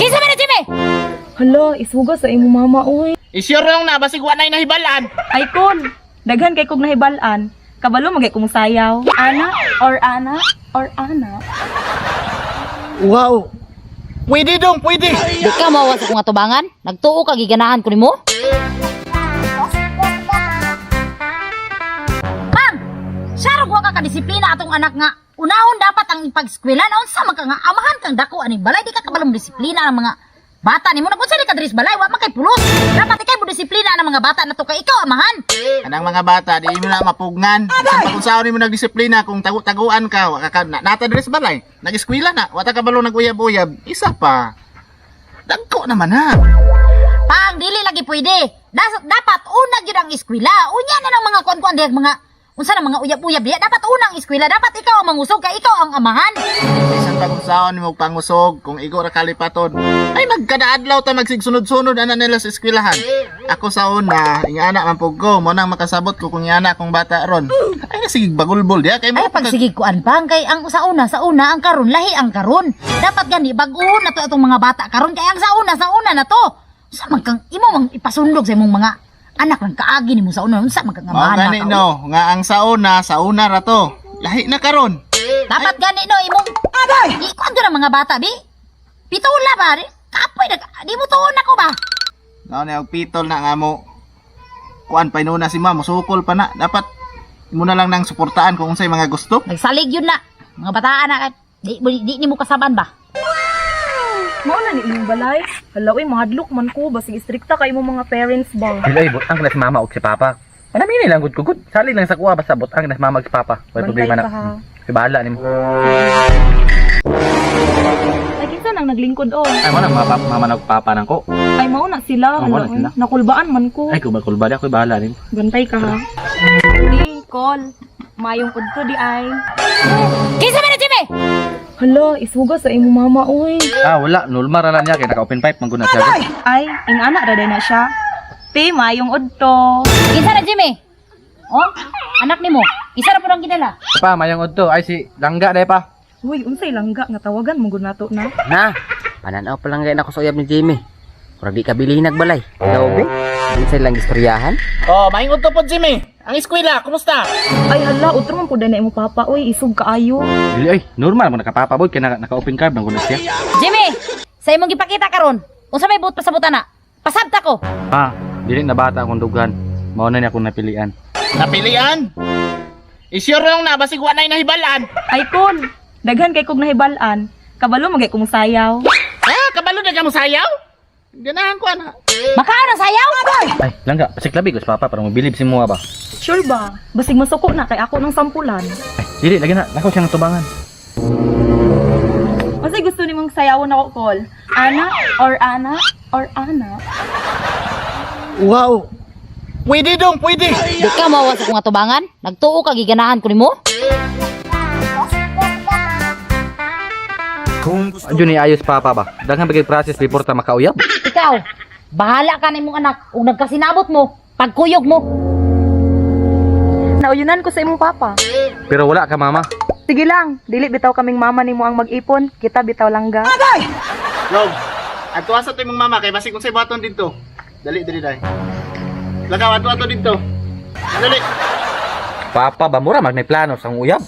Kinsa man na, Jimmy? Hala, isuga sa imo mama oy. Isure lang na basig wa nay nahibalan. Ay kon, daghan kay kog nahibalan. Kabalo magay kong sayaw. Ana or ana or ana. Wow. Pwede dong, pwede. Di ka mawa sa akong atubangan? Nagtuo ka giganahan ko nimo? Ma'am, sarog wa ka kadisiplina atong anak nga unahon dapat ang ipagskwela na unsa man ka nga amahan kang dako aning balay, di ka kabalong disiplina ang mga bata nimo. Nagunsa ni ka diri sa balay, wa man kay pulos. Dapat ikay mo disiplina ang mga bata nato kay ikaw amahan. Kanang mga bata, di mo na mapugnan. Bisan pa kung saan mo nagdisiplina, kung tagu-taguan ka, wa ka, ka na, nata diri sa balay, nag-eskwela na, wa ta kabalo naguyab-uyab, isa pa. Dagko naman ha. Pang dili lagi pwede. Dapat una gyud ang eskwela. Unya na ng mga kuan-kuan diha, mga unsa na mga uyab-uyab diha. Dapat una ang eskwela. Dapat ikaw ang mangusog kay ikaw ang amahan. Bisan pa kung saan mo pangusog, kung igo ra kalipaton. Ay magkadaadlaw ta magsigsunod-sunod ana nila sa eskwelahan. Ako sa una, ingana man pug ko, mo nang makasabot ko kung ingana akong bata ron. Ay nasigig bagulbol diha kay mo. Ay pagsigig kuan pang kay ang sa una ang karon lahi ang karon. Dapat gani bag-uhon na to atong mga bata karon kay ang sa una na to. Unsa man kang imo mang ipasundog sa imong mga anak lang kaagi nimo sa una, unsa man kang Mao amahan gani na ka, no, nga ang sa una ra to. Lahi na karon. Dapat gani no imong Agay! Ikuan gyud ang mga bata bi. Pitula ba? Kapoy nag di mo tuon ako ba? Mao na og pitol na nga mo. Kuan pa inuna si ma'am, musukol pa na. Dapat mo na lang nang suportaan kung unsay mga gusto. Nagsalig yun na. Mga bataan na di, di, di nimo kasaban ba? Mao na ni imong balay. Hala oy, mahadlok man ko basig istrikta kay imong mga parents ba. Dili ay butang na si mama og si papa. Ano mi lang gud ko gud. Sali lang sa kuha basta butang na si mama og si papa. Way Bantay problema na. ka, ha? Si bahala nimo. Ay kinsa nang naglingkod oh. Ay mo na mama, mama na og papa nang ko. Ay mao na sila. Oh, mao Hala na oy, sila. nakulbaan man ko. Ay kubal kulbal ako bahala nimo. Bantay ka ha. Di, call. Mayong udto di ay. Kinsa man na, Jimmy? Hala, isuga sa imo mama oy. Ah wala, normal ra lang niya kay naka open pipe man gud na siya. gud. Ay, ingana ra day na siya. Ti, mayong udto. Kinsa na, Jimmy? Oh, anak nimo. Isa ra po nang gidala. Pa mayong udto ay si Langga day pa. Uy, unsay langga nga tawagan mo gud nato na. Na, pananaw pa lang gayon ako sa uyab ni Jimmy. Murag di ka bilhin nagbalay. Daw be, unsay lang istoryahan? Oh, maingod to po Jimmy. Ang eskwela, kumusta? Ay hala, utro man pud na imo papa oy, isog kaayo. Dili ay normal mo nakapapa bod kay naka open carb man gud na siya. Jimmy, sa imong gipakita karon, unsa may buot pasabutan na? Pasabta ko. Pa, dili na bata akong dughan. Mao na niya akong napilian. Napilian. Isure lang na basig wa nay nahibalan. Ay kon, daghan kay kog nahibalan. Kabalo magay kong sayaw. Ah, kabalo na ka mo sayaw? Ganahan ko ana. Makaon ang sayaw? Ay, Langga, pasiklabi ko sa papa para mobilib si mua ba. Sure ba? Basig masuko na kay ako ng sampulan. Ay, dili lagi na, nako siyang tubangan. Unsay gusto nimong sayawon ako call? Ana or ana or ana? Wow. Pwede dong, pwede. Di ka mawa sa akong atubangan? Nagtuo ka giganahan ko nimo? Adyo ni ayos papa ba. Daghan bagay process before ta makauyab. Ikaw, bahala ka na imong anak ug nagkasinabot mo, pagkuyog mo. Nauyunan ko sa imong papa. Pero wala ka mama. Sige lang, dili bitaw kaming mama nimo ang mag-ipon, kita bitaw langga. Rog, ato asa to imong mama kay basig unsay buhaton didto. Dali dali dai. Lakaw ato ato didto. Dali. Papa ba mura mag may plano sa uyab.